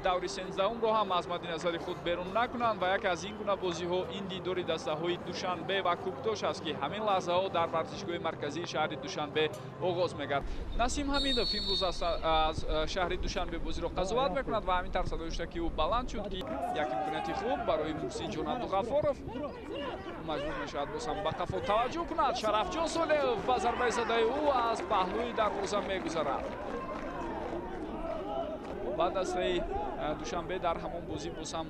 даври 13-умро ҳам аз мадди назари худ берун накунанд ва яке аз ин гуна бозиҳо ин дидори дастаҳои Душанбе ва Кӯктош аст, ки ҳамин лаҳзаҳо дар варзишгоҳи марказии шаҳри Душанбе оғоз мегардад. Насим Ҳамидов имрӯз аз шаҳри Душанбе бозиро қазоват мекунад ва ҳамин тавр садои ки ӯ баланд шуд, ки як имконияти хуб барои Муҳсинҷон Абдуғаффоров маҷбур мешавад боз ҳам ба қафо таваҷҷӯҳ кунад. Шарафҷон Солеҳов ба зарбаи задаи ӯ аз паҳлӯи дарвоза мегузарад. Ва дастаи Душанбе дар ҳамон бозӣ боз ҳам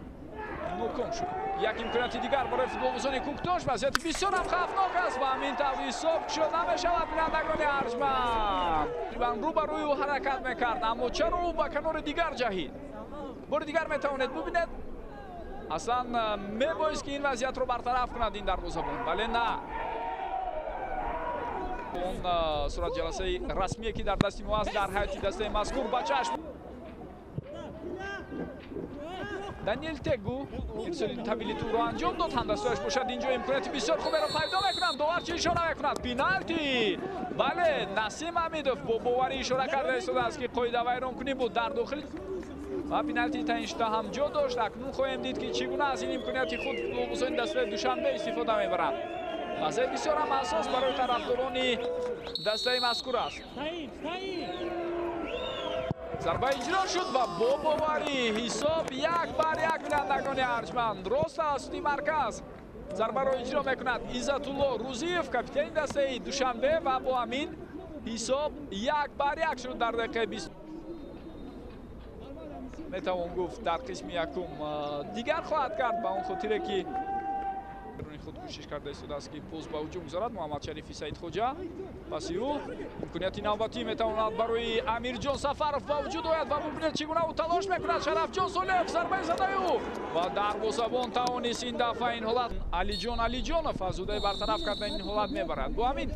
ноком шуд. Як имконияти дигар барои футболбозони Кӯктош. Вазъияти бисёр ҳам хавфнок аст ва ҳамин тавр ҳисоб кушода намешавад. Бинандагони арҷманд, рӯ ба рӯи ӯ ҳаракат мекард, аммо чаро ӯ ба канори дигар ҷаҳид? Бори дигар метавонед бубинед. Аслан мебоист ки ин вазъиятро бартараф кунад ин дарвозабон, вале на. Он суратҷаласаи расмие ки дар дасти мо аст дар ҳайати дастаи мазкур ба чашм Даниэл Тегу ирсоли тавили тӯбро анҷом дод. Ҳамдастояш бошад инҷо имконияти бисёр хуберо пайдо мекунанд. Довар чӣ ишора мекунад? Пеналти! Бале, Насим Ҳамидов бо боварӣ ишора карда истодааст, ки қоидавайронкунӣ буд дар дохил ва пеналти таъин шуда ҳам ҷо дошт. Акнун хоҳем дид, ки чӣ гуна аз ин имконияти худ футболбозони дастаи Душанбе истифода мебаранд. Лаҳзаи бисёр ҳам ҳассос барои тарафдорони дастаи мазкур аст. Зарба иҷро шуд ва бо боварӣ ҳисоб 1-1. Бинандагони арҷманд, рост тавассути марказ зарбаро иҷро мекунад Иззатулло Рӯзиев, капитани дастаи Душанбе, ва бо ҳамин ҳисоб 1-1 шуд дар дақиқаи 20. Метавон гуфт, дар қисми якум дигар хоҳад кард, ба он хотире ки худ кӯшиш карда истодааст, ки боз ба ҳуҷум гузарад Муҳаммадшарифи Саидхоҷа. Паси ӯ имконияти навбатӣ метавонад барои Амирҷон Сафаров ба вуҷуд ояд ва бубинед, чӣ гуна ӯ талош мекунад. Шарафҷон Солеҳов, зарбаи задаи ӯ ва дарвозабон тавонист ин дафъа ин ҳолат. Алиҷон Алиҷонов аз ӯдаи бартараф кардани ин ҳолат мебарад. Бо ҳамин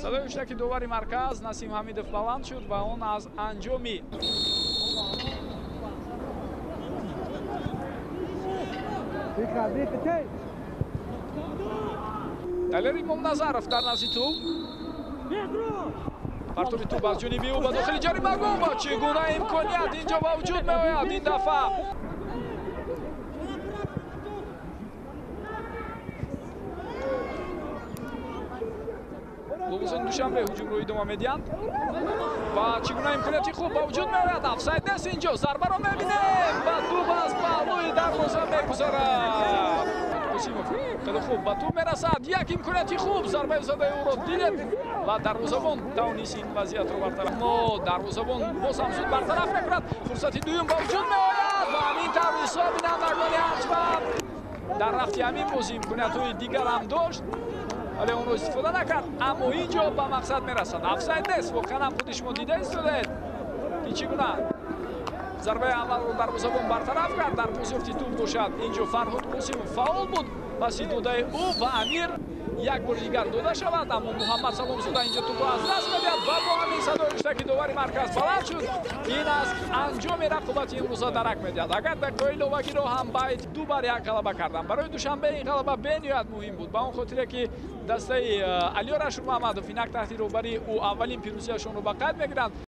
садои ҳуштаки довари марказ Насим Ҳамидов баланд шуд ва он аз анҷоми Далер Имомназаров дар назди тӯб. Партоби тӯб аз ҷониби ӯ ба дохили ҷаримагоҳ ва чӣ гуна имконият инҷо ба вуҷуд меояд ин дафъа. Футболбозони Душанбе ҳуҷумро идома медиҳанд ва чӣ гуна имконияти хуб ба вуҷуд меояд. Офсайд нест инҷо, зарбаро мебинем ва тӯб аз паҳлӯи дарвоза мегузарад. Қосимов хеле хуб ба тӯб мерасад. Як имконияти хуб, зарбаи задаи ӯро дидед ва дарвозабон тавонист ин вазъиятро бартараф. Но дарвозабон боз ҳам зуд бартараф мекунад. Фурсати дуюм ба вуҷуд меояд ва ҳамин тавр ҳисоб, бинандагони арҷманд, дар рафти ҳамин бозӣ имкониятҳои дигар ҳам дошт, вале онро истифода накард, аммо ин ҷо ба мақсад мерасад. Офсайд нест, воқеан ҳам худи шумо дида истодаед, ки чӣ гуна зарбаи аввалро дарвозабон бартараф кард. Дар бозёфти тӯб бошад инҷо Фарҳод Қосимов фаъол буд. Паси додаи ӯ ва Амир як бори дигар дода шавад, аммо Муҳаммад Саломзода инҷо тӯбро аз даст медиҳад ва бо ҳамин садои ҳуштаки довари марказ баланд шуд. Ин аз анҷоми рақобати имрӯза дарак медиҳад. Агар дақиқаҳои иловагиро ҳам ба 2-1 ғалаба карданд, барои Душанбе ин ғалаба бениҳоят муҳим буд, ба он хотире ки дастаи Алиёр Ашурмуҳаммадов инак таҳти роҳбарии ӯ аввалин пирӯзиашонро ба қайд мегиранд.